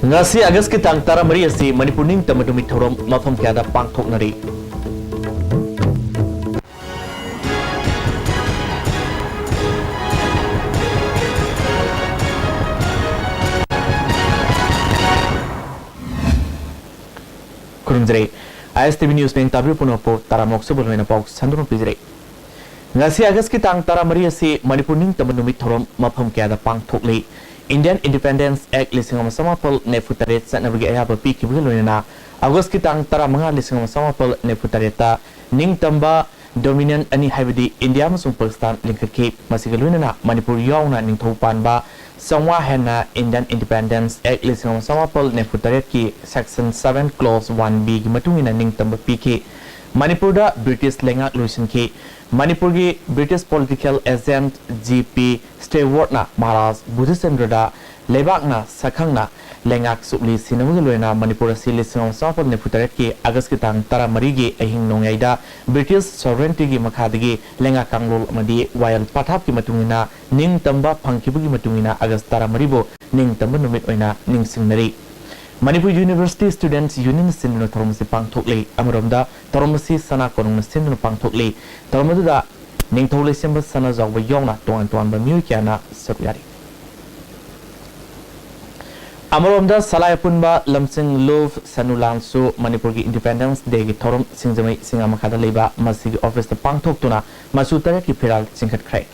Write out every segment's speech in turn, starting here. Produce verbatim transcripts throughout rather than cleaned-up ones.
ꯉꯁꯤ ꯑꯥꯒꯁꯀꯤ ꯇꯥꯡ ꯇꯔꯥꯃꯔꯤ ꯑꯁꯤ ꯃꯅꯤꯄꯨꯔ ꯅꯤꯡꯇꯝꯕ ꯅꯨꯃꯤꯠ ꯊꯧꯔꯝ ꯃꯐꯝ ꯀꯌꯥꯗ ꯄꯥꯡꯊꯣꯛꯅꯔꯤ꯫ ꯈꯨꯔꯨꯝꯖꯔꯤ꯫ ISTV News ꯄꯦꯡ ꯇꯥꯕꯤꯌꯨ ꯄꯨꯝꯅꯃꯛꯄꯨ ꯇꯔꯥꯃꯔꯛ ꯁꯨꯕ ꯂꯣꯏꯅ ꯄꯥꯎ ꯁꯟꯗꯣꯛꯅ ꯄꯤꯖꯔꯤ꯫ ꯉꯁꯤ ꯑꯥꯒꯁꯀꯤ ꯇꯥꯡ ꯇꯔꯥꯃꯔꯤ ꯑꯁꯤ ꯃꯅꯤꯄꯨꯔ ꯅꯤꯡꯇꯝꯕ ꯅꯨꯃꯤꯠ ꯊꯧꯔꯝ ꯃꯐꯝ ꯀꯌꯥꯗ ꯄꯥꯡꯊꯣꯛꯂꯤ꯫ Indian Independence Act ꯂꯤꯁꯤꯡ ꯑꯃ ꯆꯃꯥꯄꯜ ꯅꯤꯐꯨ ꯇꯔꯦꯠ ꯆꯠꯅꯕꯒꯤ ꯑꯌꯥꯕ ꯄꯤꯈꯤꯕꯒ ꯂꯣꯏꯅꯅ ꯑꯥꯒꯁꯀꯤ ꯇꯥꯡ ꯇꯔꯥꯃꯉꯥ, ꯂꯤꯁꯤꯡ ꯑꯃ ꯆꯃꯥꯄꯜ ꯅꯤꯐꯨ ꯇꯔꯦꯠꯇ ꯅꯤꯡꯇꯝꯕ Dominion ꯑꯅꯤ ꯍꯥꯏꯕꯗꯤ ꯏꯟꯗꯤꯌꯥ ꯑꯃꯁꯨꯡ ꯄꯥꯀꯤꯁꯇꯥꯟ ꯂꯤꯡꯈꯠꯈꯤ꯫ ꯃꯁꯤꯒ ꯂꯣꯏꯅꯅ ꯃꯅꯤꯄꯨꯔ ꯌꯥꯎꯅ ꯅꯤꯡꯊꯧ ꯄꯥꯟꯕ ꯆꯥꯝꯃꯉꯥ ꯍꯦꯟꯅ Indian Independence Act ꯂꯤꯁꯤꯡ ꯑꯃ ꯆꯃꯥꯄꯜ ꯅꯤꯐꯨ ꯇꯔꯦꯠꯀꯤ Section seven Clause one B ꯒꯤ ꯃꯇꯨꯡ ꯏꯟꯅ ꯅꯤꯡꯇꯝꯕ ꯄꯤꯈꯤ꯫ ꯃꯅꯤꯄꯨꯔꯗ ꯕ꯭ꯔꯤꯇꯤꯁ ꯂꯩꯉꯥꯛ ꯂꯣꯏꯁꯤꯟꯈꯤ꯫ ꯃꯅꯤꯄꯨꯔꯒꯤ British political agent G P Stewartꯅ ꯃꯍꯥꯔꯥꯖ ꯕꯨꯙꯆꯟꯗ꯭ꯔꯗ ꯂꯩꯕꯥꯛꯅ ꯁꯛꯈꯪꯅ ꯂꯩꯉꯥꯛ ꯁꯨꯞꯂꯤ ꯁꯤꯟꯅꯕꯒ ꯂꯣꯏꯅꯅ ꯃꯅꯤꯄꯨꯔ ꯑꯁꯤ ꯂꯤꯁꯤꯡ ꯑꯃ ꯆꯃꯥꯄꯜ ꯅꯤꯐꯨ ꯇꯔꯦꯠꯀꯤ ꯑꯥꯒꯁꯀꯤ ꯇꯥꯡ ꯇꯔꯥꯃꯔꯤꯒꯤ ꯑꯍꯤꯡ ꯅꯣꯡꯌꯥꯏꯗ ꯕ꯭ꯔꯤꯇꯤꯁ sovereigntyꯒꯤ ꯃꯈꯥꯗꯒꯤ ꯂꯩꯉꯥꯛ ꯀꯥꯡꯂꯣꯟ ꯑꯃꯗꯤ ꯋꯥꯌꯦꯜ ꯄꯊꯥꯞꯀꯤ ꯃꯇꯨꯡ ꯏꯟꯅ ꯅꯤꯡꯇꯝꯕ ꯐꯪꯈꯤꯕꯒꯤ ꯃꯇꯨꯡ ꯏꯟꯅ ꯑꯥꯒꯁ ꯇꯔꯥꯃꯔꯤꯕꯨ ꯅꯤꯡꯇꯝꯕ ꯅꯨꯃꯤꯠ ꯑꯣꯏꯅ ꯅꯤꯡꯁꯤꯡꯅꯔꯤ꯫ ꯃꯅꯤꯄꯨꯔ University Students Union ꯁꯤꯟꯗꯨꯅ ꯊꯧꯔꯝ ꯑꯁꯤ ꯄꯥꯡꯊꯣꯛꯂꯤ꯫ ꯑꯃꯔꯣꯝꯗ ꯊꯧꯔꯝ ꯑꯁꯤ ꯁꯅꯥ ꯀꯣꯅꯨꯡꯅ ꯁꯤꯟꯗꯨꯅ ꯄꯥꯡꯊꯣꯛꯂꯤ꯫ ꯊꯧꯔꯝ ꯑꯗꯨꯗ ꯅꯤꯡꯊꯧ ꯂꯩꯁꯦꯝꯕ ꯁꯅꯥꯖꯥꯎꯕ ꯌꯥꯎꯅ ꯇꯣꯉꯥꯟ ꯇꯣꯉꯥꯟꯕ ꯃꯤꯑꯣꯏ ꯀꯌꯥꯅ ꯁꯔꯨꯛ ꯌꯥꯔꯤ꯫ ꯑꯃꯔꯣꯝꯗ ꯁꯂꯥꯏ ꯑꯄꯨꯟꯕ ꯂꯝꯁꯤꯡ ꯂꯨꯞ ꯁꯅꯨꯂꯥꯟꯁꯨ ꯃꯅꯤꯄꯨꯔꯒꯤ Independence Dayꯒꯤ ꯊꯧꯔꯝ ꯁꯤꯡꯖꯃꯩ ꯆꯤꯉꯥ ꯃꯈꯥꯗ ꯂꯩꯕ ꯃꯁꯤꯒꯤ officeꯇ ꯄꯥꯡꯊꯣꯛꯇꯨꯅ ꯃꯆꯨ ꯇꯔꯦꯠꯀꯤ ꯐꯤꯔꯥꯜ ꯆꯤꯡꯈꯠꯈ꯭ꯔꯦ꯫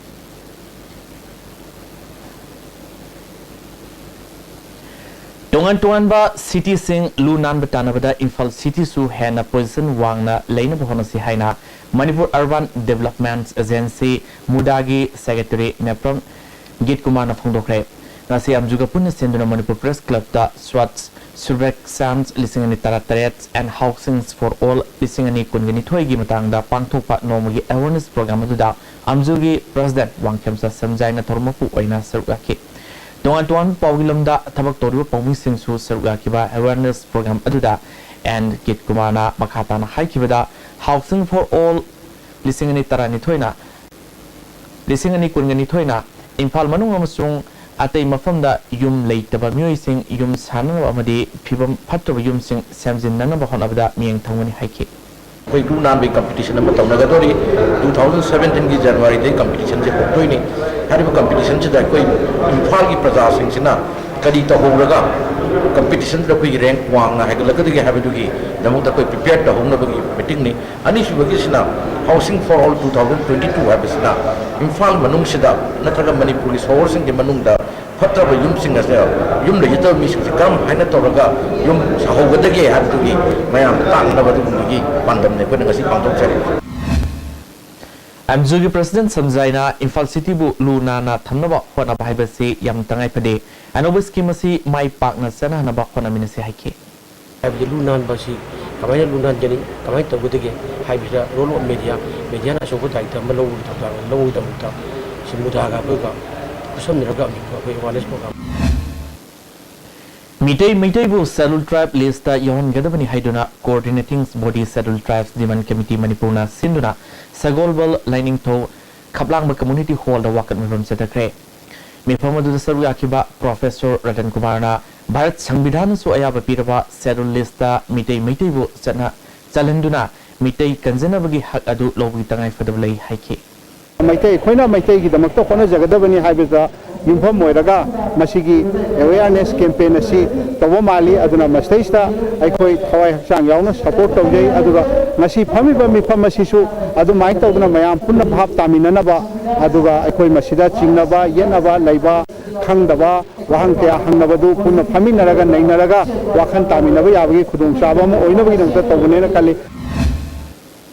ꯇꯣꯉꯥꯟ ꯇꯣꯉꯥꯟꯕ cityꯁꯤꯡ ꯂꯨ ꯅꯥꯟꯕ ꯇꯥꯟꯅꯕꯗ ꯏꯝꯐꯥꯜ cityꯁꯨ ꯍꯦꯟꯅ position ꯋꯥꯡꯅ ꯂꯩꯅꯕ ꯍꯣꯠꯅꯁꯤ ꯍꯥꯏꯅ Manipur Urban Development Agency, MUDAꯒꯤ secretary ꯃꯦꯄ꯭ꯔꯝ ꯒꯤꯠ ꯀꯨꯃꯥꯔꯅ ꯐꯣꯡꯗꯣꯛꯈ꯭ꯔꯦ꯫ ꯉꯁꯤ ꯑꯝꯖꯨꯒ ꯄꯨꯟꯅ ꯁꯤꯟꯗꯨꯅ ꯃꯅꯤꯄꯨꯔ Press Clubꯇ Swachh Survekshan ꯂꯤꯁꯤꯡ ꯑꯅꯤ ꯇꯔꯥꯇꯔꯦꯠ and Housing for All ꯂꯤꯁꯤꯡ ꯑꯅꯤ ꯀꯨꯟꯒ ꯅꯤꯊꯣꯏꯒꯤ ꯃꯇꯥꯡꯗ ꯄꯥꯡꯊꯣꯛꯄ ꯅꯣꯡꯃꯒꯤ awareness program ꯑꯗꯨꯗ ꯑꯝꯖꯨꯒꯤ President ꯋꯥꯡꯈꯦꯝꯆꯥ ꯁꯟꯖꯥꯏꯅ ꯊꯧꯔꯝ ꯃꯄꯨ ꯑꯣꯏꯅ ꯁꯔꯨꯛ ꯌꯥꯈꯤ꯫ ꯇꯣꯉꯥꯟ ꯇꯣꯉꯥꯟꯕ ꯄꯥꯎꯒꯤ ꯂꯝꯗ ꯊꯕꯛ ꯇꯧꯔꯤꯕ ꯄꯥꯎꯃꯤꯁꯤꯡꯁꯨ ꯁꯔꯨꯛ ꯌꯥꯈꯤꯕ awareness program ꯑꯗꯨꯗ ꯑꯦꯟ ꯒꯤꯠ ꯀꯨꯃꯥꯔꯅ ꯃꯈꯥ ꯇꯥꯅ ꯍꯥꯏꯈꯤꯕꯗ, Housing for All ꯂꯤꯁꯤꯡ ꯑꯅꯤ ꯇꯔꯥꯅꯤꯊꯣꯏꯅ, ꯂꯤꯁꯤꯡ ꯑꯅꯤ ꯀꯨꯟꯒ ꯅꯤꯊꯣꯏꯅ ꯏꯝꯐꯥꯜ ꯃꯅꯨꯡ ꯑꯃꯁꯨꯡ ꯑꯇꯩ ꯃꯐꯝꯗ ꯌꯨꯝ ꯂꯩꯇꯕ ꯃꯤꯑꯣꯏꯁꯤꯡ ꯌꯨꯝ ꯁꯥꯅꯅꯕ ꯑꯃꯗꯤ ꯐꯤꯕꯝ ꯐꯠꯇ꯭ꯔꯕ ꯌꯨꯝꯁꯤꯡ ꯁꯦꯝꯖꯤꯟꯅꯅꯕ ꯍꯣꯠꯅꯕꯗ ꯃꯤꯠꯌꯦꯡ ꯊꯝꯒꯅꯤ ꯍꯥꯏꯈꯤ꯫ ꯑꯩꯈꯣꯏ ꯂꯨ ꯅꯥꯟꯕꯒꯤ ꯀꯝꯄꯤꯇꯤꯁꯟ ꯑꯃ ꯇꯧꯅꯒꯗꯧꯔꯤ꯫ ꯇꯨ ꯊꯥꯎꯖꯟ ꯁꯕꯦꯟꯇꯤꯟꯒꯤ ꯖꯅꯋꯥꯔꯤꯗꯒꯤ ꯀꯝꯄꯤꯇꯤꯁꯟꯁꯦ ꯍꯧꯗꯣꯏꯅꯤ꯫ ꯍꯥꯏꯔꯤꯕ ꯀꯝꯄꯤꯇꯤꯁꯟꯁꯤꯗ ꯑꯩꯈꯣꯏ ꯏꯝꯐꯥꯜꯒꯤ ꯄ꯭ꯔꯖꯥꯁꯤꯡꯁꯤꯅ ꯀꯔꯤ ꯇꯧꯍꯧꯔꯒ ꯀꯝꯄꯤꯇꯤꯁꯟꯗ ꯑꯩꯈꯣꯏꯒꯤ ꯔꯦꯡꯛ ꯋꯥꯡꯅ ꯍꯥꯏꯒꯠꯂꯛꯀꯗꯒꯦ ꯍꯥꯏꯕꯗꯨꯒꯤꯗꯃꯛꯇ ꯑꯩꯈꯣꯏ prepare ꯇꯧꯍꯧꯅꯕꯒꯤ ꯃꯤꯇꯤꯡꯅꯤ꯫ ꯑꯅꯤꯁꯨꯕꯒꯤꯁꯤꯅ Housing for All two thousand twenty two ꯍꯥꯏꯕꯁꯤꯅ ꯏꯝꯐꯥꯜ ꯃꯅꯨꯡꯁꯤꯗ ꯅꯠꯇ꯭ꯔꯒ ꯃꯅꯤꯄꯨꯔꯒꯤ ꯁꯣꯍꯣꯔꯁꯤꯡꯒꯤ ꯃꯅꯨꯡꯗ ꯐꯠꯇ꯭ꯔꯕ ꯌꯨꯝꯁꯤꯡ ꯑꯁꯦ, ꯌꯨꯝ ꯂꯩꯖꯗꯕ ꯃꯤꯁꯤꯡꯁꯦ ꯀꯔꯝ ꯍꯥꯏꯅ ꯇꯧꯔꯒ ꯌꯨꯝ ꯁꯥꯍꯧꯒꯗꯒꯦ ꯍꯥꯏꯕꯗꯨꯒꯤ ꯃꯌꯥꯝ ꯇꯥꯛꯅꯕ ꯑꯗꯨꯒꯨꯝꯕꯒꯤ ꯄꯥꯟꯗꯝꯅꯤ ꯑꯩꯈꯣꯏꯅ ꯉꯁꯤ ꯄꯥꯡꯊꯣꯛꯆꯔꯤꯕꯁꯦ꯫ ꯑꯦꯝꯖꯨꯒꯤ ꯄ꯭ꯔꯁꯤꯗꯦꯟ ꯁꯟꯖꯥꯏꯅ ꯏꯝꯐꯥꯜ ꯁꯤꯇꯤꯕꯨ ꯂꯨ ꯅꯥꯟꯅ ꯊꯝꯅꯕ ꯍꯣꯠꯅꯕ ꯍꯥꯏꯕꯁꯤ ꯌꯥꯝ ꯇꯉꯥꯏ ꯐꯗꯦ꯫ ꯑꯅꯧꯕ ꯁ꯭ꯀꯤꯝ ꯑꯁꯤ ꯃꯥꯏ ꯄꯥꯛꯅ ꯆꯠꯅꯍꯟꯅꯕ ꯍꯣꯠꯅꯃꯤꯟꯅꯁꯤ ꯍꯥꯏꯈꯤ꯫ ꯍꯥꯏꯕꯗꯤ ꯂꯨ ꯅꯥꯟꯕ ꯑꯁꯤ ꯀꯃꯥꯏꯅ ꯂꯨ ꯅꯥꯟꯒꯅꯤ, ꯀꯃꯥꯏꯅ ꯇꯧꯒꯗꯒꯦ ꯍꯥꯏꯕꯁꯤꯗ role of media, ꯃꯦꯗꯤꯌꯥꯅ ꯑꯆꯧꯕ ꯗꯥꯌꯤꯠꯇ ꯑꯃ ꯂꯧꯕꯒꯤ ꯊꯧꯗꯥꯡ ꯂꯧꯕꯒꯤꯗꯃꯛꯇ ꯁꯤ ꯃꯨꯗꯥꯒ ꯑꯩꯈꯣꯏꯒ ꯈꯨꯠꯁꯝꯅꯔꯒ ꯑꯃꯨꯛꯇ ꯑꯩꯈꯣꯏ awareness program Meitei ꯃꯩꯇꯩꯕꯨ Scheduled Tribe list ꯇ ꯌꯥꯎꯍꯟꯒꯗꯕꯅꯤ ꯍꯥꯏꯗꯨꯅ Coordinating Body Scheduled Tribes Demand Committee ꯃꯅꯤꯄꯨꯔꯅ ꯁꯤꯟꯗꯨꯅ ꯁꯒꯣꯜꯕꯜ ꯂꯥꯏꯅꯤꯡꯊꯧ ꯈꯞꯂꯥꯡꯕ Community Hall ꯗ ꯋꯥꯀꯠ ꯃꯤꯐꯝ ꯆꯠꯊꯈ꯭ꯔꯦ꯫ ꯃꯤꯐꯝ ꯑꯗꯨꯗ ꯁꯔꯨꯛ ꯌꯥꯈꯤꯕ ꯄ꯭ꯔꯣꯐꯦꯁꯣꯔ ꯔꯇꯟ ꯀꯨꯃꯥꯔꯅ ꯚꯥꯔꯠ ꯁꯪꯕꯤꯙꯥꯟꯅꯁꯨ ꯑꯌꯥꯕ ꯄꯤꯔꯕ Scheduled list ꯇ ꯃꯤꯇꯩ ꯃꯩꯇꯩꯕꯨ ꯆꯠꯅ ꯆꯜꯍꯟꯗꯨꯅ ꯃꯤꯇꯩ ꯀꯟꯖꯅꯕꯒꯤ ꯍꯛ ꯑꯗꯨ ꯂꯧꯕꯒꯤ ꯇꯉꯥꯏ ꯐꯗꯕ ꯂꯩ ꯍꯥꯏꯈꯤ꯫ ꯃꯩꯇꯩ ꯑꯩꯈꯣꯏꯅ ꯃꯩꯇꯩꯒꯤꯗꯃꯛꯇ ꯍꯣꯠꯅꯖꯒꯗꯕꯅꯤ ꯍꯥꯏꯕꯗ ꯌꯨꯝꯐꯝ ꯑꯣꯏꯔꯒ ꯃꯁꯤꯒꯤ awareness campaign ꯑꯁꯤ ꯇꯧꯕ ꯃꯥꯜꯂꯤ꯫ ꯑꯗꯨꯅ ꯃꯁꯤꯗꯩꯁꯤꯗ ꯑꯩꯈꯣꯏ ꯊꯋꯥꯏ ꯍꯛꯆꯥꯡ ꯌꯥꯎꯅ support ꯇꯧꯖꯩ꯫ ꯑꯗꯨꯒ ꯉꯁꯤ ꯐꯝꯃꯤꯕ ꯃꯤꯐꯝ ꯑꯁꯤꯁꯨ ꯑꯗꯨꯃꯥꯏꯅ ꯇꯧꯗꯅ ꯃꯌꯥꯝ ꯄꯨꯟꯅ ꯚꯥꯞ ꯇꯥꯃꯤꯟꯅꯅꯕ, ꯑꯗꯨꯒ ꯑꯩꯈꯣꯏ ꯃꯁꯤꯗ ꯆꯤꯡꯅꯕ ꯌꯦꯠꯅꯕ ꯂꯩꯕ, ꯈꯪꯗꯕ ꯋꯥꯍꯪ ꯀꯌꯥ ꯍꯪꯅꯕꯗꯨ ꯄꯨꯟꯅ ꯐꯝꯃꯤꯟꯅꯔꯒ ꯅꯩꯅꯔꯒ ꯋꯥꯈꯜ ꯇꯥꯃꯤꯟꯅꯕ ꯌꯥꯕꯒꯤ ꯈꯨꯗꯣꯡꯆꯥꯕ ꯑꯃ ꯑꯣꯏꯅꯕꯒꯤꯗꯃꯛꯇ ꯇꯧꯕꯅꯦꯅ ꯈꯜꯂꯤ꯫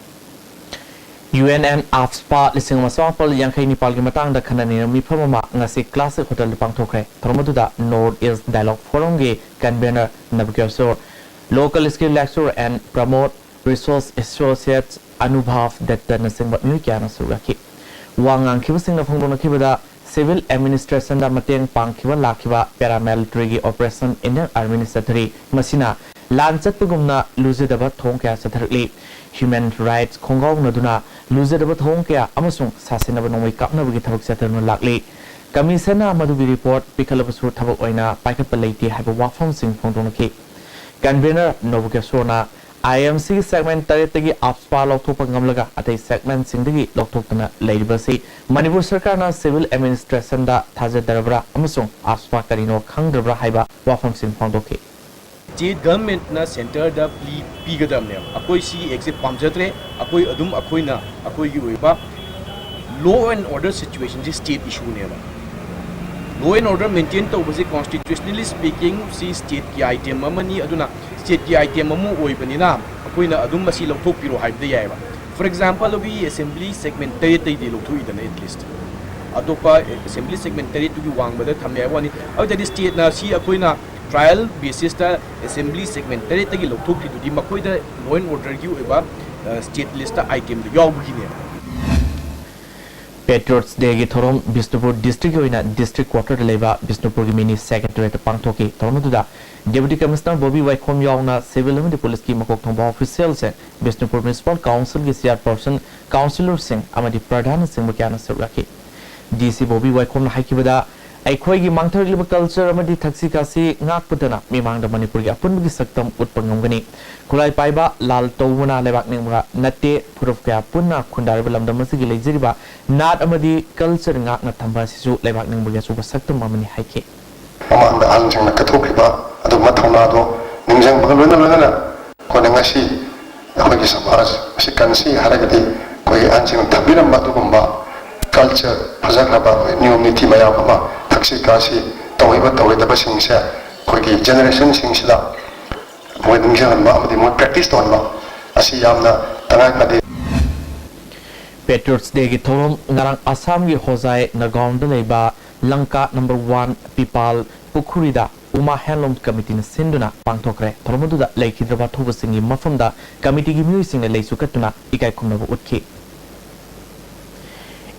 ꯌꯨ ꯑꯦꯟ ꯑꯦꯟ ꯑꯥꯐꯁ꯭ꯄꯥ ꯂꯤꯁꯤꯡ ꯑꯃ ꯆꯃꯥꯄꯜ ꯌꯥꯡꯈꯩ ꯅꯤꯄꯥꯜꯒꯤ ꯃꯇꯥꯡꯗ ꯈꯟꯅ ꯅꯩꯅꯕ ꯃꯤꯐꯝ ꯑꯃ ꯉꯁꯤ Classic Hotel ꯗ ꯄꯥꯡꯊꯣꯛꯈ꯭ꯔꯦ꯫ ꯊꯧꯔꯝ ꯑꯗꯨꯗ North East Dialogue Forum ꯒꯤ convener ꯅꯕꯀꯤꯌꯣꯔ ꯁꯣꯔ, Local Skill Lecturer and Promote Resource Associates ꯑꯅꯨꯚꯥꯚ ꯗꯠꯇꯅꯆꯤꯡꯕ ꯃꯤꯑꯣꯏ ꯀꯌꯥꯅ ꯁꯔꯨꯛ ꯌꯥꯈꯤ꯫ ꯋꯥ ꯉꯥꯡꯈꯤꯕꯁꯤꯡꯅ ꯐꯣꯡꯗꯣꯛꯅꯈꯤꯕꯗ, civil administration ꯗ ꯃꯇꯦꯡ ꯄꯥꯡꯈꯤꯕ ꯂꯥꯛꯈꯤꯕ paramilitary ꯒꯤ operation Indian Army ꯅ ꯆꯠꯊꯔꯤ꯫ ꯃꯁꯤꯅ ꯂꯥꯟ ꯆꯠꯄꯒꯨꯝꯅ ꯂꯨꯖꯗꯕ ꯊꯧꯑꯣꯡ ꯀꯌꯥ ꯆꯠꯊꯔꯛꯂꯤ꯫ Human rights ꯈꯣꯡꯒꯥꯎꯅꯗꯨꯅ ꯂꯨꯖꯗꯕ ꯊꯧꯑꯣꯡ ꯀꯌꯥ ꯑꯃꯁꯨꯡ ꯁꯥꯁꯤꯟꯅꯕ ꯅꯣꯡꯃꯩ ꯀꯥꯞꯅꯕꯒꯤ ꯊꯕꯛ ꯆꯠꯊꯗꯨꯅ ꯂꯥꯛꯂꯤ꯫ ꯀꯃꯤꯁꯟꯅ ꯃꯗꯨꯒꯤ ꯔꯤꯄꯣꯔꯠ ꯄꯤꯈꯠꯂꯕꯁꯨ ꯊꯕꯛ ꯑꯣꯏꯅ ꯄꯥꯏꯈꯠꯄ ꯂꯩꯇꯦ ꯍꯥꯏꯕ ꯋꯥꯐꯝꯁꯤꯡ ꯐꯣꯡꯗꯣꯛꯅꯈꯤ꯫ ꯀꯟꯚꯦꯅꯔ ꯅꯣꯕꯨꯀꯦꯁꯣꯔꯅ ꯑꯥꯏ ꯑꯦꯝ ꯁꯤꯒꯤ ꯁꯦꯒꯃꯦꯟ ꯇꯔꯦꯠꯇꯒꯤ ꯑꯞꯁ꯭ꯄꯥ ꯂꯧꯊꯣꯛꯄ ꯉꯝꯂꯒ ꯑꯇꯩ ꯁꯦꯒꯃꯦꯟꯁꯤꯡꯗꯒꯤ ꯂꯧꯊꯣꯛꯇꯨꯅ ꯂꯩꯔꯤꯕꯁꯤ ꯃꯅꯤꯄꯨꯔ ꯁꯔꯀꯥꯔꯅ ꯁꯤꯚꯤꯜ ꯑꯦꯗꯃꯤꯅꯤꯁꯇ꯭ꯔꯦꯁꯟꯗ ꯊꯥꯖꯗ꯭ꯔꯕ꯭ꯔꯥ ꯑꯃꯁꯨꯡ ꯑꯞꯁ꯭ꯄꯥ ꯀꯔꯤꯅꯣ ꯈꯪꯗ꯭ꯔꯕ꯭ꯔꯥ ꯍꯥꯏꯕ ꯋꯥꯐꯝꯁꯤꯡ ꯐꯣꯡꯗꯣꯛꯈꯤ꯫ ꯁ꯭ꯇꯦꯠ ꯒꯚꯔꯟꯃꯦꯟꯠꯅ ꯁꯦꯟꯇꯔꯗ ꯄ꯭ꯂꯤ ꯄꯤꯒꯗꯕꯅꯦꯕ꯫ ꯑꯩꯈꯣꯏ ꯁꯤꯒꯤ ꯑꯦꯛꯁꯦ ꯄꯥꯝꯖꯗ꯭ꯔꯦ, ꯑꯩꯈꯣꯏ ꯑꯗꯨꯝ ꯑꯩꯈꯣꯏꯅ ꯑꯩꯈꯣꯏꯒꯤ ꯑꯣꯏꯕ ꯂꯣ ꯑꯦꯟ ꯑꯣꯔꯗꯔ ꯁꯤꯆꯨꯋꯦꯁꯟꯁꯦ ꯁ꯭ꯇꯦꯠ ꯏꯁꯨꯅꯦꯕ꯫ ꯂꯣ ꯑꯦꯟ ꯑꯣꯔꯗꯔ ꯃꯦꯟꯇꯦꯟ ꯇꯧꯕꯁꯦ constitutionally speaking ꯁꯤ ꯁ꯭ꯇꯦꯠꯀꯤ ꯑꯥꯏꯇꯦꯝ ꯑꯃꯅꯤ꯫ ꯑꯗꯨꯅ ꯁ꯭ꯇꯦꯠꯀꯤ ꯑꯥꯏꯇꯦꯝ ꯑꯃ ꯑꯣꯏꯕꯅꯤꯅ ꯑꯩꯈꯣꯏꯅ ꯑꯗꯨꯝ ꯃꯁꯤ ꯂꯧꯊꯣꯛꯄꯤꯔꯣ ꯍꯥꯏꯕꯗ ꯌꯥꯏꯑꯕ꯫ For example, ꯑꯩꯈꯣꯏꯒꯤ ꯑꯦꯁꯦꯝꯕ꯭ꯂꯤ ꯁꯦꯒꯃꯦꯟ ꯇꯔꯦꯠꯇꯩꯗꯤ ꯂꯧꯊꯣꯛꯏꯗꯅ, at least ꯑꯇꯣꯞꯄ ꯑꯦꯁꯦꯝꯕ꯭ꯂꯤ ꯁꯦꯒꯃꯦꯟ ꯇꯔꯦꯠꯇꯨꯒꯤ ꯋꯥꯡꯃꯗ ꯊꯝꯃꯦ ꯍꯥꯏꯕ ꯋꯥꯅꯤ꯫ ꯑꯗꯨ ꯑꯣꯏ ꯇꯥꯔꯗꯤ ꯁ꯭ꯇꯦꯠꯅ ꯁꯤ ꯑꯩꯈꯣꯏꯅ trial basisꯇ ꯑꯦꯁꯦꯝꯕ꯭ꯂꯤ ꯁꯦꯒꯃꯦꯟ ꯇꯔꯦꯠꯇꯒꯤ ꯂꯧꯊꯣꯛꯈ꯭ꯔꯤꯗꯨꯗꯤ ꯃꯈꯣꯏꯗ ꯂꯣ ꯑꯦꯟ ꯑꯣꯔꯗꯔꯒꯤ ꯑꯣꯏꯕ ꯁ꯭ꯇꯦꯠ ꯂꯤꯁꯇ ꯑꯥꯏꯇꯦꯝꯗꯨ ꯌꯥꯎꯕꯒꯤꯅꯦꯕ꯫ Patriots Dayꯒꯤ ꯊꯧꯔꯝ ꯕꯤꯁꯅꯨꯄꯨꯔ ꯗꯤꯁꯇ꯭ꯔꯤꯛꯀꯤ ꯑꯣꯏꯅ ꯗꯤꯁꯇ꯭ꯔꯤꯛ ꯀ꯭ꯋꯥꯇꯔꯗ ꯂꯩꯕ ꯕꯤꯁꯅꯨꯄꯨꯔꯒꯤ ꯃꯤꯅꯤ ꯁꯦꯀ꯭ꯔꯦꯇꯔꯤꯌꯦꯠꯇ ꯄꯥꯡꯊꯣꯛꯈꯤ꯫ ꯊꯧꯔꯝ ꯑꯗꯨꯗ ꯗꯦꯄꯨꯇꯤ ꯀꯃꯤꯁꯅꯔ ꯕꯣꯕꯤ ꯋꯥꯏꯈꯣꯝ ꯌꯥꯎꯅ ꯁꯤꯚꯤꯜ ꯑꯃꯗꯤ ꯄꯨꯂꯤꯁꯀꯤ ꯃꯀꯣꯛ ꯊꯣꯡꯕ ꯑꯣꯐꯤꯁꯤꯌꯦꯜꯁꯤꯡ, ꯕꯤꯁꯅꯨꯄꯨꯔ ꯃ꯭ꯌꯨꯅꯤꯁꯤꯄꯥꯜ ꯀꯥꯎꯟꯁꯤꯜꯒꯤ ꯆꯤꯌꯥꯔꯄꯔꯁꯟ, ꯀꯥꯎꯟꯁꯤꯂꯔꯁꯤꯡ ꯑꯃꯗꯤ ꯄ꯭ꯔꯙꯥꯟꯅꯆꯤꯡꯕ ꯀꯌꯥꯅ ꯁꯔꯨꯛ ꯌꯥꯈꯤ꯫ ꯗꯤ ꯁꯤ ꯕꯣꯕꯤ ꯋꯥꯏꯈꯣꯝꯅ ꯍꯥꯏꯈꯤꯕꯗ, ꯑꯩꯈꯣꯏꯒꯤ ꯃꯥꯡꯊꯔꯛꯂꯤꯕ ꯀꯜꯆꯔ ꯑꯃꯗꯤ ꯊꯛꯁꯤ ꯈꯥꯁꯤ ꯉꯥꯛꯄꯗꯅ ꯃꯤꯃꯥꯡꯗ ꯃꯅꯤꯄꯨꯔꯒꯤ ꯑꯄꯨꯟꯕꯒꯤ ꯁꯛꯇꯝ ꯎꯠꯄ ꯉꯝꯒꯅꯤ꯫ ꯈꯨꯠꯂꯥꯏ ꯄꯥꯏꯕ, ꯂꯥꯜ ꯇꯧꯕꯅ ꯂꯩꯕꯥꯛ ꯅꯤꯡꯕ ꯅꯠꯇꯦ, ꯐꯨꯔꯨꯞ ꯀꯌꯥ ꯄꯨꯟꯅ ꯈꯨꯟꯗꯥꯔꯤꯕ ꯂꯝꯗꯝ ꯑꯁꯤꯒꯤ ꯂꯩꯖꯔꯤꯕ ꯅꯥꯠ ꯑꯃꯗꯤ ꯀꯜꯆꯔ ꯉꯥꯛꯅ ꯊꯝꯕ ꯑꯁꯤꯁꯨ ꯂꯩꯕꯥꯛ ꯅꯤꯡꯕꯒꯤ ꯑꯆꯧꯕ ꯁꯛꯇꯝ ꯑꯃꯅꯤ ꯍꯥꯏꯈꯤ꯫ ꯃꯃꯥꯡꯗ ꯑꯍꯜꯁꯤꯡꯅ ꯀꯠꯊꯣꯛꯈꯤꯕ ꯑꯗꯨꯒꯨꯝꯕ ꯊꯧꯅꯥꯗꯣ ꯅꯤꯡꯁꯤꯡꯕꯒ ꯂꯣꯏꯅ ꯂꯣꯏꯅꯅ ꯑꯩꯈꯣꯏꯅ ꯉꯁꯤ ꯑꯩꯈꯣꯏꯒꯤ ꯁꯃꯥꯖ ꯑꯁꯤ ꯀꯟꯁꯤ ꯍꯥꯏꯔꯒꯗꯤ ꯑꯩꯈꯣꯏꯒꯤ ꯑꯍꯟꯁꯤꯡꯅ ꯊꯝꯕꯤꯔꯝꯕ ꯑꯗꯨꯒꯨꯝꯕ ꯀꯜꯆꯔ, ꯐꯖꯈ꯭ꯔꯕ ꯑꯩꯈꯣꯏ ꯅꯤꯌꯣꯝ ꯅꯤꯇꯤ ꯃꯌꯥꯝ ꯑꯃ, ꯊꯛꯁꯤ ꯈꯥꯁꯤ ꯇꯧꯔꯤꯕ ꯇꯧꯔꯣꯏꯗꯕꯁꯤꯡꯁꯦ ꯑꯩꯈꯣꯏꯒꯤ ꯖꯦꯅꯦꯔꯦꯁꯟꯁꯤꯡꯁꯤꯗ ꯃꯣꯏ ꯅꯤꯡꯁꯤꯡꯍꯟꯕ ꯑꯃꯗꯤ ꯃꯣꯏ ꯄ꯭ꯔꯦꯛꯇꯤꯁ ꯇꯧꯍꯟꯕ ꯑꯁꯤ ꯌꯥꯝꯅ ꯇꯉꯥꯏ ꯐꯗꯦ꯫ Patriots Dayꯒꯤ ꯊꯧꯔꯝ ꯉꯔꯥꯡ ꯑꯁꯥꯝꯒꯤ ꯍꯣꯖꯥꯏ ꯅꯥꯒꯥꯎꯟꯗ ꯂꯩꯕ ꯂꯪꯀꯥ ꯅꯝꯕꯔ ꯋꯥꯟ ꯄꯤꯄꯥꯜ ꯄꯨꯈꯨꯔꯤꯗ ꯎꯃꯥ ꯍꯦꯟꯂꯨꯝ ꯀꯃꯤꯇꯤꯅ ꯁꯤꯟꯗꯨꯅ ꯄꯥꯡꯊꯣꯛꯈ꯭ꯔꯦ꯫ ꯊꯧꯔꯝ ꯑꯗꯨꯗ ꯂꯩꯈꯤꯗ꯭ꯔꯕ ꯑꯊꯧꯕꯁꯤꯡꯒꯤ ꯃꯐꯝꯗ ꯀꯃꯤꯇꯤꯒꯤ ꯃꯤꯑꯣꯏꯁꯤꯡꯅ ꯂꯩꯁꯨ ꯀꯠꯇꯨꯅ ꯏꯀꯥꯏ ꯈꯨꯝꯅꯕ ꯎꯠꯈꯤ꯫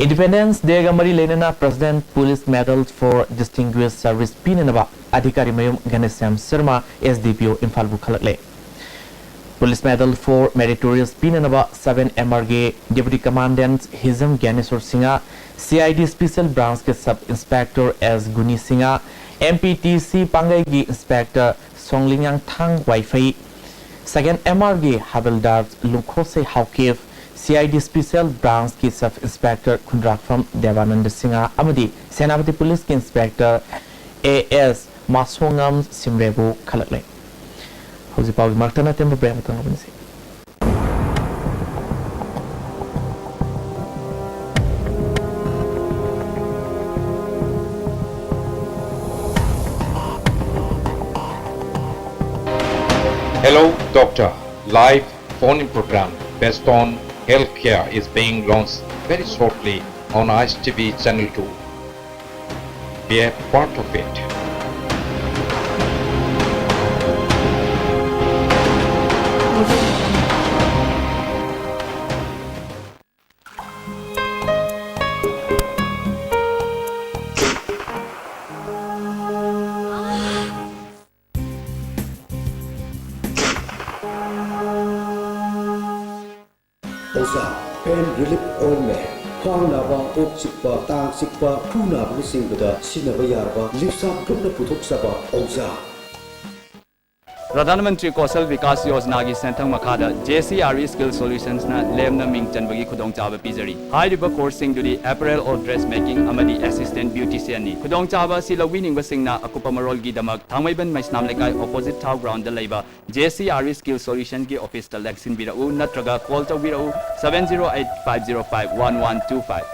Independence Dayꯒ ꯃꯔꯤ ꯂꯩꯅꯅ President Police Medal for Distinguished Service ꯄꯤꯅꯅꯕ ꯑꯙꯤꯀꯥꯔꯤ ꯃꯌꯨꯝ ꯘꯅꯁ꯭ꯌꯥꯝ Sharma, S D P O, ꯏꯝꯐꯥꯜꯕꯨ ꯈꯜꯂꯛꯂꯦ꯫ Police Medal for Meritorious ꯄꯤꯅꯅꯕ seven M R ꯒꯤ Deputy Commandant Hijam ꯒ꯭ꯌꯥꯅꯦꯁꯣꯔ Singh, C I D Special Branch ꯀꯤ Sub Inspector S ꯒꯨꯅꯤ Singh, M P T C ꯄꯥꯡꯒꯩꯒꯤ Inspector ꯁꯣꯡꯂꯤꯡꯌꯥꯡꯊꯥꯡ ꯋꯥꯏꯐꯩ, Second M R ꯒꯤ Havildar ꯂꯨꯈꯣꯁꯩ Haokip, C I D Special Branch ꯀꯤ Sub Inspector ꯈꯨꯟꯗ꯭ꯔꯥꯛꯐꯝ ꯗꯦꯕꯥꯅꯟꯗ Singh ꯑꯃꯗꯤ Senapati Police ꯀꯤ Inspector A S ꯃꯥꯁꯣꯉꯝ ꯁꯤꯝꯔꯦꯕꯨ ꯈꯜꯂꯛꯂꯦ꯫ ꯍꯧꯖꯤꯛ ꯄꯥꯎꯒꯤ ꯃꯔꯛꯇ ꯑꯇꯦꯟꯕ break ꯑꯃꯇꯪ ꯂꯧꯃꯤꯟꯅꯁꯤ꯫ Hello, Doctor. Live phone-in program based on healthcare is being launched very shortly on I S T V Channel two. Be a part of it. ꯑꯣꯖꯥ, pain relief ointment, ꯈ꯭ꯋꯥꯡ ꯅꯥꯕ, ꯀꯣꯛ ꯆꯤꯛꯄ, ꯇꯥꯡ ꯆꯤꯛꯄ, ꯈꯨ ꯅꯥꯕꯅꯆꯤꯡꯕꯗ ꯁꯤꯖꯤꯟꯅꯕ ꯌꯥꯔꯕ ꯂꯤꯞꯁꯥꯞ ꯒ꯭ꯔꯨꯞꯅ ꯄꯨꯊꯣꯛꯆꯕ ꯑꯣꯖꯥ꯫ ꯄ꯭ꯔꯙꯥꯟ ꯃꯟꯇ꯭ꯔꯤ ꯀꯧꯁꯜ ꯕꯤꯀꯥꯁ ꯌꯣꯖꯅꯥꯒꯤ ꯁꯦꯟꯊꯪ ꯃꯈꯥꯗ J C R E Skill Solutionsꯅ ꯂꯦꯝꯅ ꯃꯤꯡ ꯆꯟꯕꯒꯤ ꯈꯨꯗꯣꯡꯆꯥꯕ ꯄꯤꯖꯔꯤ꯫ ꯍꯥꯏꯔꯤꯕ courseꯁꯤꯡꯗꯨꯗꯤ apparel or dress making ꯑꯃꯗꯤ assistant beauticianꯅꯤ꯫ ꯈꯨꯗꯣꯡꯆꯥꯕ ꯑꯁꯤ ꯂꯧꯕꯤꯅꯤꯡꯕꯁꯤꯡꯅ ꯑꯀꯨꯞꯄ ꯃꯔꯣꯜꯒꯤꯗꯃꯛ ꯊꯥꯡꯃꯩꯕꯟ ꯃꯩꯁꯅꯥꯝ ꯂꯩꯀꯥꯏ opposite ꯊꯥꯎ groundꯗ ꯂꯩꯕ J C R E Skill Solutionsꯀꯤ officeꯇ ꯂꯦꯡꯁꯤꯟꯕꯤꯔꯛꯎ ꯅꯠꯇ꯭ꯔꯒ call ꯇꯧꯕꯤꯔꯛꯎ seven zero eight five zero five one one two five꯫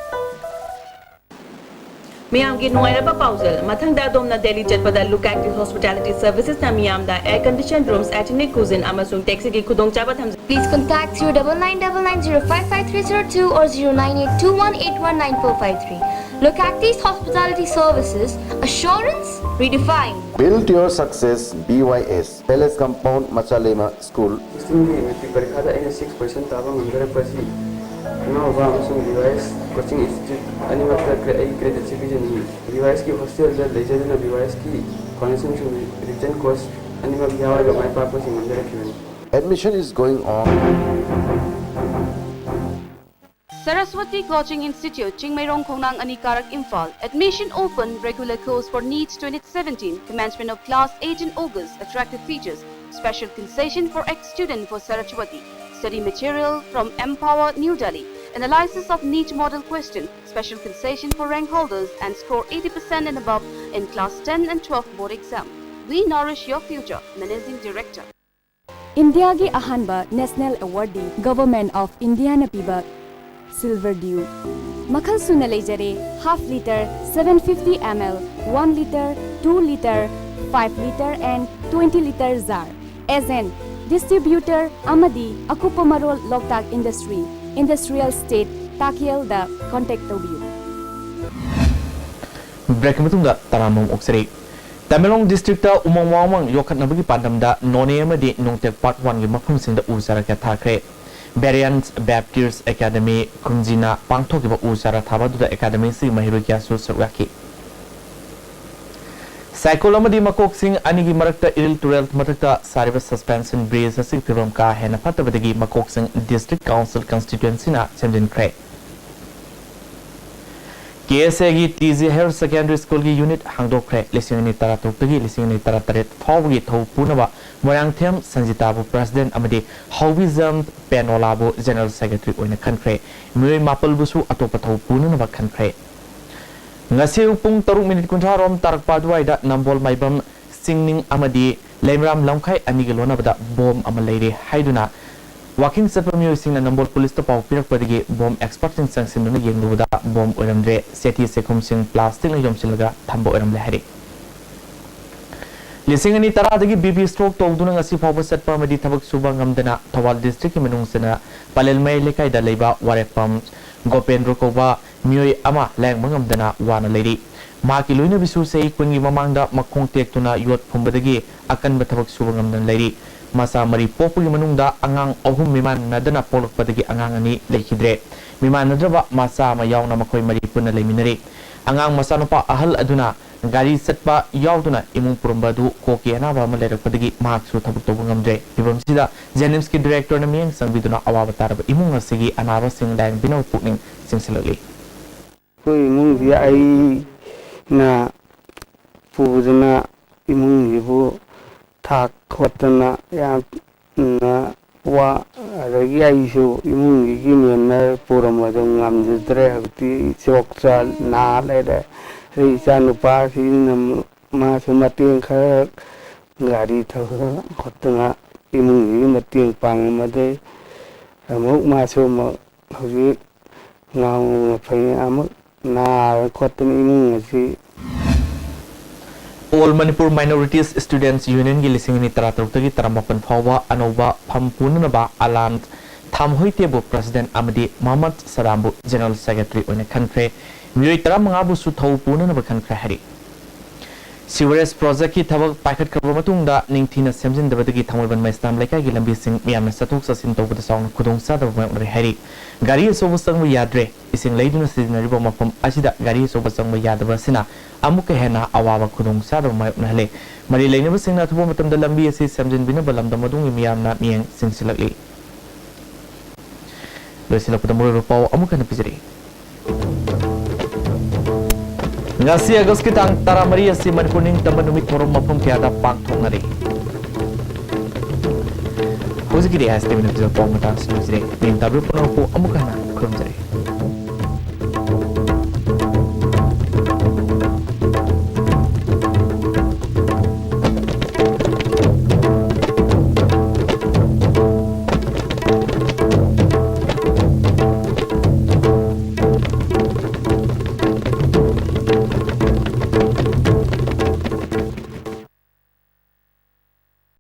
ꯃꯤꯌꯥꯝꯒꯤ ꯅꯨꯡꯉꯥꯏꯔꯕ ꯄꯥꯎꯖꯦꯜ꯫ ꯃꯊꯪꯗ ꯑꯗꯣꯝꯅ ꯗꯦꯜꯂꯤ ꯆꯠꯄꯗ Look Active Hospitality Servicesꯅ ꯃꯤꯌꯥꯝꯗ air conditioned rooms, ethnic cuisine ꯑꯃꯁꯨꯡ taxiꯒꯤ ꯈꯨꯗꯣꯡꯆꯥꯕ ꯊꯝꯖꯩ꯫ Please contact zero double nine double nine zero five five three zero two or zero nine eight two one eight one nine four five three. Look Active Hospitality Services, assurance redefined. Build your success, B Y S, Palace Compound, Machalema School. ꯁꯤꯛꯁꯇꯤꯟꯒꯤ matric ꯄꯔꯤꯈꯥꯗ ꯑꯩꯅ six percent ꯇꯥꯕ ꯉꯝꯖꯔꯛꯄ ꯑꯁꯤ ꯏꯃꯥ ꯕꯕꯥ ꯑꯃꯁꯨꯡ B Y S coaching institute ꯑꯅꯤꯃꯛꯇ ꯀ꯭ꯔꯦ-, ꯑꯩ creditꯁꯤ ꯄꯤꯖꯅꯤꯡꯏ꯫ ꯕꯤ ꯋꯥꯏ ꯑꯦꯁꯀꯤ ꯍꯣꯁꯇꯦꯜꯗ ꯂꯩꯖꯗꯨꯅ ꯕꯤ ꯋꯥꯏ ꯑꯦꯁꯀꯤ ꯐꯥꯎꯟꯗꯦꯁꯟꯁꯤꯡ written course ꯑꯅꯤꯃꯛ ꯌꯥꯎꯔꯒ ꯃꯥꯏ ꯄꯥꯛꯄꯁꯤꯡ ꯉꯝꯖꯔꯛꯈꯤꯕꯅꯤ꯫ Admission is going on. Saraswati Coaching Institute, Chingmeirong Khongnang Anikarak, Imphal. Admission open, regular course for NEET twenty seventeen, commencement of class eight in August, attractive features, special concession for ex-student for Saraswati, study material from Empower New Delhi, analysis of NEET model question, special concession for rank holders and score eighty percent and above in class ten and twelve board exam. We nourish your future, Managing Director. ꯏꯟꯗꯤꯌꯥꯒꯤ ꯑꯍꯥꯟꯕ national ꯑꯦꯋꯥꯔꯗꯤ government of ꯏꯟꯗꯤꯌꯥꯅ ꯄꯤꯕ silver Diu ꯃꯈꯜ ꯁꯨꯅ ꯂꯩꯖꯔꯦ: half litre, seven fifty ml, one litre, two litre, five litre and twenty litre jar. Agent, distributor ꯑꯃꯗꯤ ꯑꯀꯨꯞꯄ ꯃꯔꯣꯜ ꯂꯣꯛꯇꯥꯛ industry, industrial state, ꯇꯥꯀꯦꯜꯗ contact ꯇꯧꯕꯤꯌꯨ꯫ ꯕ꯭ꯔꯦꯛꯀꯤ ꯃꯇꯨꯡꯗ ꯇꯔꯥꯃꯔꯨꯝ ꯑꯣꯛꯆꯔꯤ꯫ ꯇꯃꯦꯡꯂꯣꯡ ꯗꯤꯁꯇ꯭ꯔꯤꯛꯇ ꯎꯃꯪ ꯋꯥꯃꯪ ꯌꯣꯛꯈꯠꯅꯕꯒꯤ ꯄꯥꯟꯗꯝꯗ ꯅꯣꯅꯦ ꯑꯃꯗꯤ ꯅꯣꯡꯇꯦꯛ ꯄꯥꯔꯠ ꯋꯥꯟꯒꯤ ꯃꯐꯝꯁꯤꯡꯗ ꯎ ꯆꯥꯔꯥ ꯀꯌꯥ ꯊꯥꯈ꯭ꯔꯦ꯫ ꯕꯦꯔꯤꯌꯟꯁ ꯕꯦꯞꯇꯤꯁ ꯑꯦꯀꯥꯗꯃꯤ ꯈꯨꯝꯖꯤꯅ ꯄꯥꯡꯊꯣꯛꯈꯤꯕ ꯎ ꯆꯥꯔꯥ ꯊꯥꯕ ꯑꯗꯨꯗ ꯑꯦꯀꯥꯗꯃꯤ ꯑꯁꯤꯒꯤ ꯃꯍꯩꯔꯣꯏ ꯀꯌꯥꯁꯨ ꯁꯔꯨꯛ ꯌꯥꯈꯤ꯫ ꯁꯥꯏꯀꯣꯜ ꯑꯃꯗꯤ ꯃꯀꯣꯛꯁꯤꯡ ꯑꯅꯤꯒꯤ ꯃꯔꯛꯇ ꯏꯔꯤꯜ ꯇꯨꯔꯦꯜ ꯃꯊꯛꯇ ꯁꯥꯔꯤꯕ ꯁꯁꯄꯦꯟꯁꯟ ꯕ꯭ꯔꯤꯖ ꯑꯁꯤꯒꯤ ꯐꯤꯕꯝ ꯀꯥ ꯍꯦꯟꯅ ꯐꯠꯇꯕꯗꯒꯤ ꯃꯀꯣꯛꯁꯤꯡ ꯗꯤꯁꯇ꯭ꯔꯤꯛ ꯀꯥꯎꯟꯁꯤꯜ ꯀꯟꯁꯇꯤꯇ꯭ꯋꯦꯟꯁꯤꯅ ꯁꯦꯝꯖꯤꯟꯈ꯭ꯔꯦ꯫ ꯀꯦ ꯑꯦꯁ ꯑꯦꯒꯤ ꯇꯤ ꯖꯤ ꯍꯥꯌꯔ ꯁꯦꯀꯦꯟꯗꯔꯤ ꯁ꯭ꯀꯨꯜꯒꯤ ꯌꯨꯅꯤꯠ ꯍꯥꯡꯗꯣꯛꯈ꯭ꯔꯦ꯫ ꯂꯤꯁꯤꯡ ꯑꯅꯤ ꯇꯔꯥꯇꯔꯨꯛꯇꯒꯤ ꯂꯤꯁꯤꯡ ꯑꯅꯤ ꯇꯔꯥꯇꯔꯦꯠ ꯐꯥꯎꯕꯒꯤ ꯊꯧ ꯄꯨꯅꯕ ꯃꯣꯏꯔꯥꯡꯊꯦꯝ ꯁꯟꯖꯤꯇꯥꯕꯨ ꯄ꯭ꯔꯁꯤꯗꯦꯟꯠ ꯑꯃꯗꯤ ꯍꯧꯕꯤꯖꯝ ꯄꯦꯅꯣꯂꯥꯕꯨ ꯖꯦꯅꯔꯦꯜ ꯁꯦꯀ꯭ꯔꯦꯇꯔꯤ ꯑꯣꯏꯅ ꯈꯟꯈ꯭ꯔꯦ꯫ ꯃꯤꯑꯣꯏ ꯃꯥꯄꯜꯕꯨꯁꯨ ꯑꯇꯣꯞꯄ ꯊꯧ ꯄꯨꯅꯅꯕ ꯈꯟꯈ꯭ꯔꯦ꯫ ꯉꯁꯤ ꯑꯌꯨꯛ ꯄꯨꯡ ꯇꯔꯨꯛ ꯃꯤꯅꯤꯠ ꯀꯨꯟꯊ꯭ꯔꯥ ꯔꯣꯝ ꯇꯥꯔꯛꯄ ꯑꯗꯨꯋꯥꯏꯗ ꯅꯝꯕꯣꯜ ꯃꯥꯏꯕꯝ ꯆꯤꯡꯅꯤꯡ ꯑꯃꯗꯤ ꯂꯩꯃꯔꯥꯝ ꯂꯝꯈꯥꯏ ꯑꯅꯤꯒꯤ ꯂꯣꯟꯅꯕꯗ ꯕꯣꯝ ꯑꯃ ꯂꯩꯔꯦ ꯍꯥꯏꯗꯨꯅ ꯋꯥꯀꯤꯡ ꯆꯠꯄ ꯃꯤꯑꯣꯏꯁꯤꯡꯅ ꯅꯝꯕꯣꯜ ꯄꯨꯂꯤꯁꯇ ꯄꯥꯎ ꯄꯤꯔꯛꯄꯗꯒꯤ ꯕꯣꯝ ꯑꯦꯛꯁꯄꯔꯠꯁꯤꯡ ꯆꯪꯁꯤꯟꯗꯨꯅ ꯌꯦꯡꯂꯨꯕꯗ ꯕꯣꯝ ꯑꯣꯏꯔꯝꯗ꯭ꯔꯦ꯫ ꯆꯦꯊꯤ ꯆꯦꯈꯨꯝꯁꯤꯡ ꯄ꯭ꯂꯥꯁꯇꯤꯛꯅ ꯌꯣꯝꯁꯤꯜꯂꯒ ꯊꯝꯕ ꯑꯣꯏꯔꯝꯂꯦ ꯍꯥꯏꯔꯤ꯫ ꯂꯤꯁꯤꯡ ꯑꯅꯤ ꯇꯔꯥꯗꯒꯤ ꯕꯤ ꯄꯤ ꯁ꯭ꯇ꯭ꯔꯣꯛ ꯇꯧꯗꯨꯅ ꯉꯁꯤ ꯐꯥꯎꯕ ꯆꯠꯄ ꯑꯃꯗꯤ ꯊꯕꯛ ꯁꯨꯕ ꯉꯝꯗꯅ ꯊꯧꯕꯥꯜ ꯗꯤꯁꯇ꯭ꯔꯤꯛꯀꯤ ꯃꯅꯨꯡ ꯆꯟꯅ ꯄꯂꯦꯜꯃꯩ ꯂꯩꯀꯥꯏꯗ ꯂꯩꯕ ꯋꯥꯔꯦꯛꯄꯝ ꯒꯣꯄꯦꯟꯗ꯭ꯔꯣ ꯀꯧꯕ ꯃꯤꯑꯣꯏ ꯑꯃ ꯂꯥꯌꯦꯡꯕ ꯉꯝꯗꯅ ꯋꯥꯅ ꯂꯩꯔꯤ꯫ ꯃꯍꯥꯛꯀꯤ ꯂꯣꯏꯅꯕꯤꯁꯨ ꯆꯍꯤ ꯀꯨꯟꯒꯤ ꯃꯃꯥꯡꯗ ꯃꯈꯣꯡ ꯇꯦꯛꯇꯨꯅ ꯌꯣꯠ ꯐꯨꯝꯕꯗꯒꯤ ꯑꯀꯟꯕ ꯊꯕꯛ ꯁꯨꯕ ꯉꯝꯗꯅ ꯂꯩꯔꯤ꯫ ꯃꯆꯥ ꯃꯔꯤ ꯄꯣꯛꯄꯒꯤ ꯃꯅꯨꯡꯗ ꯑꯉꯥꯡ ꯑꯍꯨꯝ ꯃꯤꯃꯥꯟꯅꯗꯅ ꯄꯣꯛꯂꯛꯄꯗꯒꯤ ꯑꯉꯥꯡ ꯑꯅꯤ ꯂꯩꯈꯤꯗ꯭ꯔꯦ꯫ ꯃꯤꯃꯥꯟꯅꯗ꯭ꯔꯕ ꯃꯆꯥ ꯑꯃ ꯌꯥꯎꯅ ꯃꯈꯣꯏ ꯃꯔꯤ ꯄꯨꯟꯅ ꯂꯩꯃꯤꯟꯅꯔꯤ꯫ ꯑꯉꯥꯡ ꯃꯆꯥꯅꯨꯄꯥ ꯑꯍꯜ ꯑꯗꯨꯅ ꯒꯥꯔꯤ ꯆꯠꯄ ꯌꯥꯎꯗꯨꯅ ꯏꯃꯨꯡ ꯄꯨꯔꯝꯕ ꯑꯗꯨ ꯀꯣꯛꯀꯤ ꯑꯅꯥꯕ ꯑꯃ ꯂꯩꯔꯛꯄꯗꯒꯤ ꯃꯍꯥꯛꯁꯨ ꯊꯕꯛ ꯇꯧꯕ ꯉꯝꯗ꯭ꯔꯦ꯫ ꯐꯤꯕꯝꯁꯤꯗ JNIMSꯀꯤ directorꯅ ꯃꯤꯠꯌꯦꯡ ꯆꯪꯕꯤꯗꯨꯅ ꯑꯋꯥꯕ ꯇꯥꯔꯕ ꯏꯃꯨꯡ ꯑꯁꯤꯒꯤ ꯑꯅꯥꯕꯁꯤꯡ ꯂꯥꯌꯦꯡꯕꯤꯅꯕ ꯄꯨꯛꯅꯤꯡ ꯆꯤꯡꯁꯤꯜꯂꯛꯂꯤ꯫ ꯑꯩꯈꯣꯏ ꯏꯃꯨꯡꯁꯤ ꯑꯩꯅ ꯄꯨꯗꯅ ꯏꯃꯨꯡꯁꯤꯕꯨ ꯊꯥꯛ ꯈꯣꯠꯇꯅ ꯌꯥꯝꯅ ꯋꯥ, ꯑꯗꯒꯤ ꯑꯩꯁꯨ ꯏꯃꯨꯡꯁꯤꯒꯤ ꯃꯦꯟꯅꯔ ꯄꯨꯔꯝꯕꯗꯣ ꯉꯝꯖꯗ꯭ꯔꯦ꯫ ꯍꯧꯖꯤꯛꯇꯤ ꯆꯣꯛ ꯆ ꯅꯥ ꯂꯩꯔꯦ꯫ ꯑꯗꯩ ꯏꯆꯥ ꯅꯨꯄꯥꯁꯤꯅ ꯃꯥꯁꯨ ꯃꯇꯦꯡ ꯈꯔ ꯒꯥꯔꯤ ꯊꯧꯗꯅ ꯈꯣꯠꯇꯅ ꯏꯃꯨꯡꯁꯤꯒꯤ ꯃꯇꯦꯡ ꯄꯥꯡꯉꯝꯃꯗꯤ ꯑꯃꯨꯛ ꯃꯥꯁꯨ ꯑꯃꯨꯛ ꯍꯧꯖꯤꯛ ꯉꯥꯎꯅ ꯐꯩ ꯑꯃꯨꯛ ꯅꯥꯔ ꯈꯣꯠꯇꯅ ꯏꯃꯨꯡ ꯑꯁꯤ꯫ All Manipur Minorities Students Unionꯒꯤ ꯂꯤꯁꯤꯡ ꯑꯅꯤ ꯇꯔꯥꯇꯔꯨꯛꯇꯒꯤ ꯇꯔꯥꯃꯥꯄꯟ ꯐꯥꯎꯕ ꯑꯅꯧꯕ ꯐꯝ ꯄꯨꯅꯅꯕ ꯑꯂꯥꯟ ꯊꯥꯝꯍꯣꯏꯇꯦꯕꯨ president ꯑꯃꯗꯤ ꯃꯍꯃꯗ ꯁꯗꯥꯝꯕꯨ general secretary ꯑꯣꯏꯅ ꯈꯟꯈ꯭ꯔꯦ꯫ ꯃꯤꯑꯣꯏ ꯇꯔꯥꯃꯉꯥꯕꯨꯁꯨ ꯊꯧ ꯄꯨꯅꯅꯕ ꯈꯟꯈ꯭ꯔꯦ ꯍꯥꯏꯔꯤ꯫ Sewerage projectꯀꯤ ꯊꯕꯛ ꯄꯥꯏꯈꯠꯈ꯭ꯔꯕ ꯃꯇꯨꯡꯗ ꯅꯤꯡꯊꯤꯅ ꯁꯦꯝꯖꯤꯟꯗꯕꯗꯒꯤ ꯊꯥꯡꯃꯩꯕꯟ ꯃꯩꯁꯅꯥꯝ ꯂꯩꯀꯥꯏꯒꯤ ꯂꯝꯕꯤꯁꯤꯡ ꯃꯤꯌꯥꯝꯅ ꯆꯠꯊꯣꯛ ꯆꯠꯁꯤꯟ ꯇꯧꯕꯗ ꯆꯥꯎꯅ ꯈꯨꯗꯣꯡꯆꯥꯗꯕ ꯃꯥꯌꯣꯛꯅꯔꯦ ꯍꯥꯏꯔꯤ꯫ ꯒꯥꯔꯤ ꯑꯆꯧꯕ ꯆꯪꯕ ꯌꯥꯗ꯭ꯔꯦ꯫ ꯏꯁꯤꯡ ꯂꯩꯗꯨꯅ ꯁꯤꯖꯤꯟꯅꯔꯤꯕ ꯃꯐꯝ ꯑꯁꯤꯗ ꯒꯥꯔꯤ ꯑꯆꯧꯕ ꯆꯪꯕ ꯌꯥꯗꯕ ꯑꯁꯤꯅ ꯑꯃꯨꯛꯀ ꯍꯦꯟꯅ ꯑꯋꯥꯕ ꯈꯨꯗꯣꯡꯆꯥꯗꯕ ꯃꯥꯌꯣꯛꯅꯍꯜꯂꯦ꯫ ꯃꯔꯤ ꯂꯩꯅꯕꯁꯤꯡꯅ ꯑꯊꯨꯕ ꯃꯇꯝꯗ ꯂꯝꯕꯤ ꯑꯁꯤ ꯁꯦꯝꯖꯤꯟꯕꯤꯅꯕ ꯂꯝꯗꯝ ꯑꯗꯨꯒꯤ ꯃꯤꯌꯥꯝꯅ ꯃꯤꯠꯌꯦꯡ ꯆꯤꯡꯁꯤꯜꯂꯛꯂꯤ꯫ ꯂꯣꯏꯁꯤꯜꯂꯛꯄꯗ ꯃꯔꯨꯑꯣꯏꯕ ꯄꯥꯎ ꯑꯃꯨꯛ ꯍꯟꯅ ꯄꯤꯖꯔꯤ꯫ ꯉꯁꯤ ꯑꯥꯒꯁꯀꯤ ꯇꯥꯡ ꯇꯔꯥꯃꯔꯤ ꯑꯁꯤ ꯃꯅꯤꯄꯨꯔ ꯅꯤꯡꯇꯝꯕ ꯅꯨꯃꯤꯠ ꯊꯧꯔꯝ ꯃꯐꯝ ꯀꯌꯥꯗ ꯄꯥꯡꯊꯣꯛꯅꯔꯤ꯫ ꯍꯧꯖꯤꯛꯀꯤꯗꯤ ꯑꯦꯁ ꯇꯤ ꯚꯤꯅ ꯄꯤꯖꯕ ꯄꯥꯎ ꯃꯇꯥꯡꯁꯤ ꯂꯣꯏꯁꯤꯜꯂꯦ꯫ ꯅꯤꯡꯇꯝꯕ ꯄꯨꯝꯅꯃꯛꯄꯨ ꯑꯃꯨꯛ ꯍꯟꯅ ꯈꯨꯔꯨꯝꯖꯔꯤ꯫